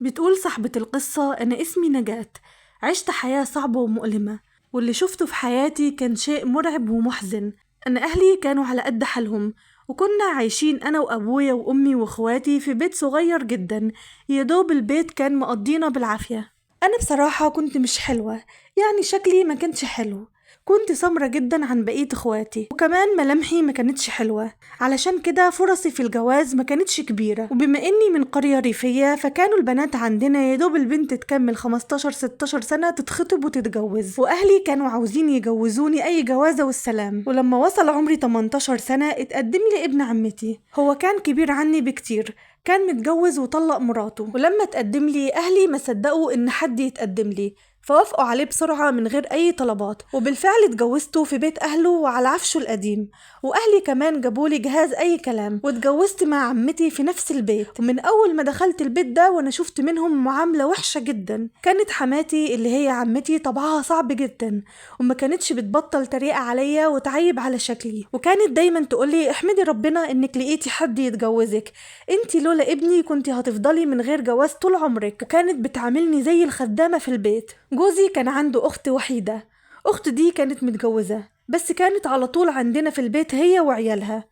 بتقول صاحبة القصة: أنا اسمي نجاة، عشت حياة صعبة ومؤلمة، واللي شفته في حياتي كان شيء مرعب ومحزن. أنا أهلي كانوا على قد حالهم، وكنا عايشين أنا وأبويا وأمي وإخواتي في بيت صغير جدا، يدوب البيت كان مقضينا بالعافية. أنا بصراحة كنت مش حلوة، يعني شكلي ما كانش حلو، كنت سمرة جدا عن بقية اخواتي، وكمان ملامحي ما كانتش حلوة، علشان كده فرصي في الجواز ما كانتش كبيرة. وبما اني من قرية ريفية فكانوا البنات عندنا يدوب البنت تكمل 15-16 سنة تتخطب وتتجوز، واهلي كانوا عاوزين يجوزوني اي جوازة والسلام. ولما وصل عمري 18 سنة اتقدم لي ابن عمتي، هو كان كبير عني بكتير، كان متجوز وطلق مراته. ولما تقدم لي اهلي ما صدقوا ان حد يتقدم لي، فوافقوا عليه بسرعة من غير أي طلبات، وبالفعل اتجوزته في بيت أهله وعلى عفشه القديم، وأهلي كمان جابولي جهاز أي كلام، واتجوزت مع عمتي في نفس البيت. ومن أول ما دخلت البيت ده وأنا شفت منهم معاملة وحشة جدا. كانت حماتي اللي هي عمتي طبعها صعب جدا، وما كانتش بتبطل تريقة عليا وتعيب على شكلي، وكانت دايما تقولي احمدي ربنا إنك لقيتي حد يتجوزك، انتي لولا ابني كنتي هتفضلي من غير جواز طول عمرك. وكانت بتعاملني زي الخدامة في البيت. جوزي كان عنده أخت وحيدة، أخت دي كانت متجوزة، بس كانت على طول عندنا في البيت هي وعيالها.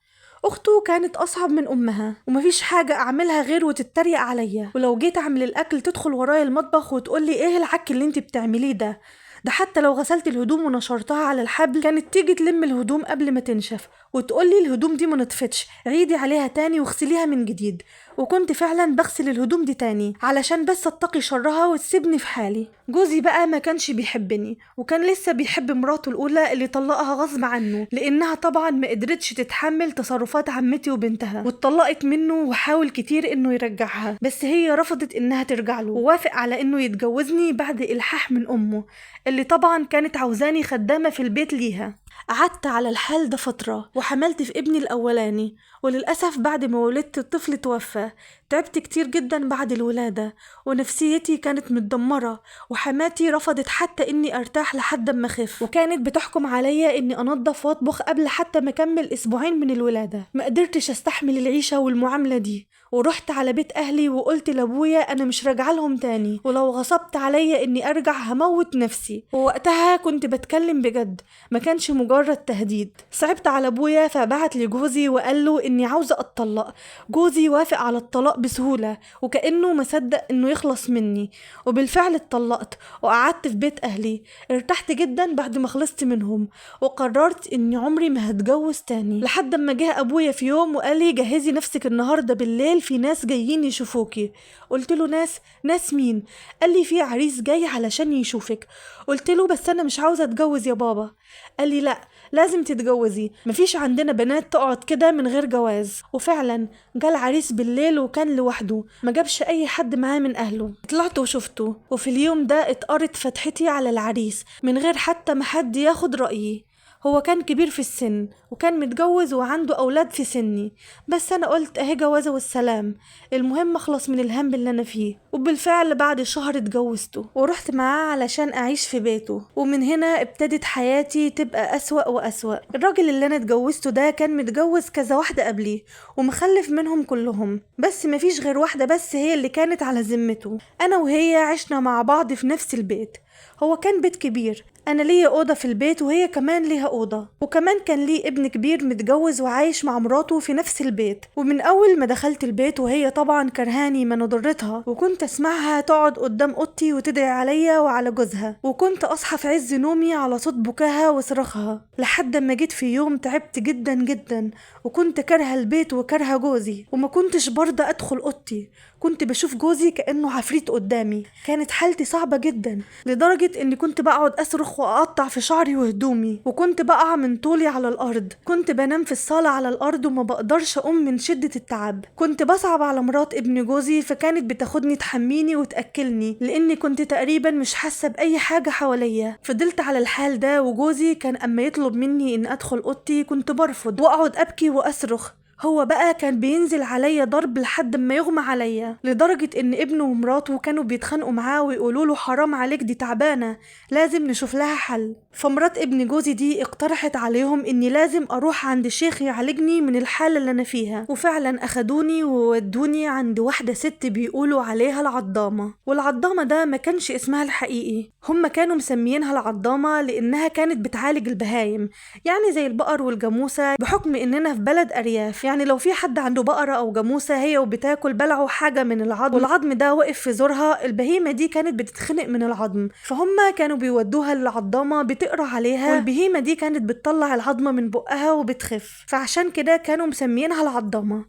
أخته كانت أصعب من أمها، ومفيش حاجة أعملها غير وتتريق عليا، ولو جيت أعمل الأكل تدخل ورايا المطبخ وتقولي إيه العك اللي انت بتعمليه ده. ده حتى لو غسلت الهدوم ونشرتها على الحبل كانت تيجي تلم الهدوم قبل ما تنشف وتقولي الهدوم دي ما نطفتش، عيدي عليها تاني واغسليها من جديد. وكنت فعلا بغسل الهدوم دي تاني علشان بس اتقي شرها وتسيبني في حالي. جوزي بقى ما كانش بيحبني، وكان لسه بيحب مراته الاولى اللي طلقها غصب عنه، لانها طبعا ما قدرتش تتحمل تصرفات عمتي وبنتها، واتطلقت منه، وحاول كتير انه يرجعها بس هي رفضت انها ترجع له، ووافق على انه يتجوزني بعد الحاح من امه اللي طبعا كانت عاوزاني خدامة في البيت ليها. قعدت على الحال ده فترة وحملت في ابني الأولاني، وللأسف بعد ما ولدت الطفل توفى. تعبت كتير جدا بعد الولادة، ونفسيتي كانت متدمرة، وحماتي رفضت حتى إني أرتاح لحد ما أخف، وكانت بتحكم عليا إني أنظف وأطبخ قبل حتى ما أكمل أسبوعين من الولادة. ما قدرتش أستحمل العيشة والمعاملة دي، ورحت على بيت أهلي وقلت لأبويا أنا مش راجعة لهم تاني، ولو غصبت عليا إني أرجع هموت نفسي. ووقتها كنت بتكلم بجد، ما كانش مجرد تهديد. صعبت على أبويا فبعت لجوزي وقال له إني عاوزة أتطلق. جوزي وافق على الطلاق بسهولة، وكأنه ما صدق إنه يخلص مني، وبالفعل اتطلقت وقعدت في بيت أهلي. ارتحت جدا بعد ما خلصت منهم، وقررت إني عمري ما هتجوز تاني، لحد ما جه أبويا في يوم وقال لي جهزي نفسك النهاردة بالليل، في ناس جايين يشوفوكي. قلت له ناس مين؟ قال لي في عريس جاي علشان يشوفك. قلت له بس انا مش عاوزه اتجوز يا بابا. قال لي لا لازم تتجوزي، مفيش عندنا بنات تقعد كده من غير جواز. وفعلا جه العريس بالليل وكان لوحده، ما جابش اي حد معاه من اهله. طلعت وشفته، وفي اليوم ده اتقرت فتحتي على العريس من غير حتى ما حد ياخد رأيي. هو كان كبير في السن وكان متجوز وعنده أولاد في سني، بس أنا قلت أهي جوازة والسلام، المهم أخلص من الهم اللي أنا فيه. وبالفعل بعد شهر اتجوزته ورحت معاه علشان أعيش في بيته، ومن هنا ابتدت حياتي تبقى أسوأ وأسوأ. الراجل اللي أنا اتجوزته ده كان متجوز كذا واحدة قبلي ومخلف منهم كلهم، بس مفيش غير واحدة بس هي اللي كانت على ذمته. أنا وهي عشنا مع بعض في نفس البيت، هو كان بيت كبير، أنا ليا أوضة في البيت وهي كمان ليها أوضة، وكمان كان ليه ابن كبير متجوز وعايش مع مراته في نفس البيت. ومن أول ما دخلت البيت وهي طبعا كرهاني من ضرتها، وكنت أسمعها تقعد قدام أوضتي وتدعي عليا وعلى جوزها، وكنت أصحى في عز نومي على صوت بكاها وصراخها، لحد ما جيت في يوم تعبت جدا جدا، وكنت كارهة البيت وكارهة جوزي، وما كنتش برضه أدخل أوضتي، كنت بشوف جوزي كأنه عفريت قدامي. كانت حالتي صعبة جدا لدرجة إني كنت بقعد أصرخ وأقطع في شعري وهدومي، وكنت بقع من طولي على الأرض، كنت بنام في الصالة على الأرض وما بقدرش أقوم من شدة التعب. كنت بصعب على مرات ابن جوزي، فكانت بتاخدني تحميني وتأكلني، لأني كنت تقريبا مش حاسة بأي حاجة حواليا. فضلت على الحال ده، وجوزي كان أما يطلب مني إن أدخل أوضتي كنت برفض وأقعد أبكي وأصرخ. هو بقى كان بينزل عليا ضرب لحد ما يغمى عليا، لدرجة ان ابنه ومراته كانوا بيتخانقوا معاه ويقولوا له حرام عليك دي تعبانة، لازم نشوف لها حل. فمرات ابن جوزي دي اقترحت عليهم اني لازم اروح عند شيخ يعالجني من الحالة اللي انا فيها، وفعلا اخدوني وودوني عند واحدة ست بيقولوا عليها العضامة. والعضامة ده ما كانش اسمها الحقيقي، هم كانوا مسميينها العضامة لانها كانت بتعالج البهايم، يعني زي البقر والجاموسة، بحكم اننا في بلد ارياف، يعني لو في حد عنده بقرة او جاموسة هي وبتاكل بلعوا حاجة من العظم والعظم ده وقف في زورها، البهيمة دي كانت بتتخنق من العظم، فهم كانوا بيودوها للعضامة بتقرا عليها، والبهيمة دي كانت بتطلع العظمة من بقها وبتخف، فعشان كده كانوا مسميينها العضامة.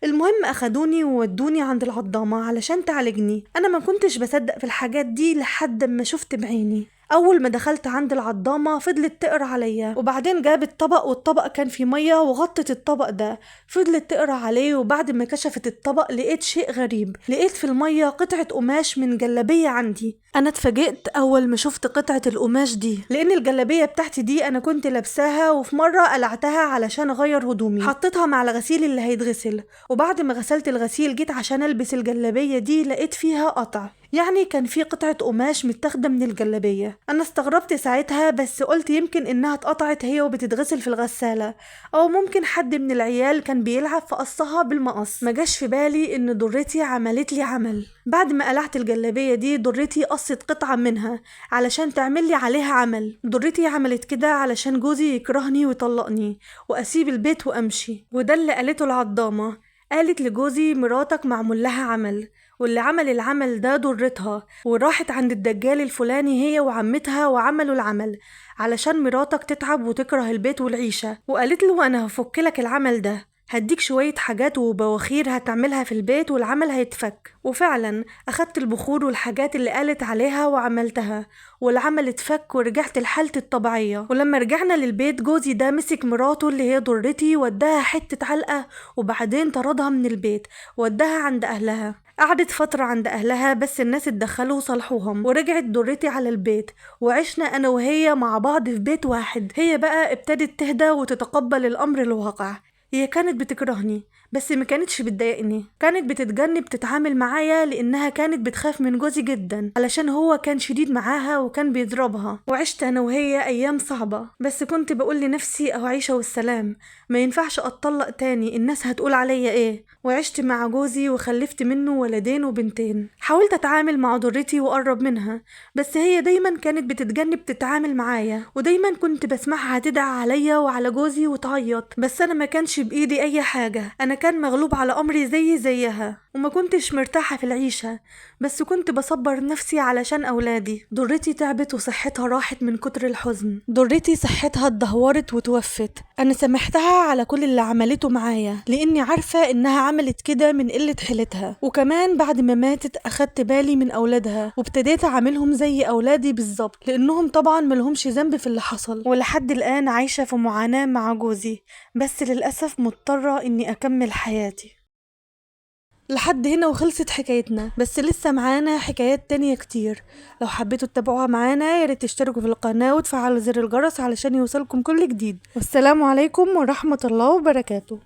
المهم اخدوني وودوني عند العضامة علشان تعالجني. انا ما كنتش بصدق في الحاجات دي لحد ما شفت بعيني. اول ما دخلت عند العضامة فضلت تقرا عليا، وبعدين جابت طبق والطبق كان فيه مية وغطت الطبق ده، فضلت تقرا عليه، وبعد ما كشفت الطبق لقيت شيء غريب، لقيت في المية قطعة قماش من جلابية عندي. انا اتفاجئت اول ما شفت قطعة القماش دي، لان الجلابية بتاعتي دي انا كنت لابساها، وفي مرة قلعتها علشان اغير هدومي، حطيتها مع الغسيل اللي هيتغسل، وبعد ما غسلت الغسيل جيت عشان البس الجلابية دي لقيت فيها قطع، يعني كان في قطعة قماش متاخدة من الجلابية. أنا استغربت ساعتها، بس قلت يمكن إنها اتقطعت هي وبتتغسل في الغسالة، أو ممكن حد من العيال كان بيلعب فقصها بالمقص. ما جاش في بالي إن ضرتي عملت لي عمل. بعد ما قلعت الجلابية دي ضرتي قصت قطعة منها علشان تعمل لي عليها عمل. ضرتي عملت كده علشان جوزي يكرهني ويطلقني وأسيب البيت وأمشي، وده اللي قالته العضامة. قالت لجوزي مراتك معمول لها عمل، واللي عمل العمل ده ضرتها، وراحت عند الدجال الفلاني هي وعمتها وعملوا العمل علشان مراتك تتعب وتكره البيت والعيشة. وقالت له أنا هفك لك العمل ده، هديك شوية حاجات وبواخير هتعملها في البيت والعمل هيتفك. وفعلا أخدت البخور والحاجات اللي قالت عليها وعملتها، والعمل اتفك ورجعت لحالتي الطبيعية. ولما رجعنا للبيت جوزي ده مسك مراته اللي هي ضرتي وداها حتة علقة، وبعدين طردها من البيت وداها عند أهلها. قعدت فترة عند أهلها بس الناس اتدخلوا وصلحوهم، ورجعت ضرتي على البيت، وعشنا أنا وهي مع بعض في بيت واحد. هي بقى ابتدت تهدى وتتقبل الأمر الواقع. هي كانت بتكرهني بس ما كانتش بتضايقني، كانت بتتجنب تتعامل معايا لانها كانت بتخاف من جوزي جدا علشان هو كان شديد معاها وكان بيضربها. وعشت انا وهي ايام صعبة، بس كنت بقول لنفسي اهو عيشة والسلام، ما ينفعش اتطلق تاني، الناس هتقول عليا ايه. وعشت مع جوزي وخلفت منه ولدين وبنتين. حاولت اتعامل مع ضرتي واقرب منها، بس هي دايما كانت بتتجنب تتعامل معايا، ودايما كنت بسمعها تدعي عليا وعلى جوزي وتعيط، بس انا ما كانش بايدي اي حاجة، انا كان مغلوب على امري زي زيها، وما كنتش مرتاحة في العيشة، بس كنت بصبر نفسي علشان أولادي. ضرتي تعبت وصحتها راحت من كتر الحزن، ضرتي صحتها اتدهورت وتوفت. أنا سامحتها على كل اللي عملته معايا لأني عارفة إنها عملت كده من قلة حيلتها، وكمان بعد ما ماتت أخدت بالي من أولادها وابتديت أعاملهم زي أولادي بالظبط، لأنهم طبعا ملهمش ذنب في اللي حصل. ولحد الآن عايشة في معاناة مع جوزي، بس للأسف مضطرة إني أكمل حياتي. لحد هنا وخلصت حكايتنا، بس لسه معانا حكايات تانية كتير. لو حبيتوا تتابعوها معانا ياريت تشتركوا في القناة وتفعلوا زر الجرس علشان يوصلكم كل جديد. والسلام عليكم ورحمة الله وبركاته.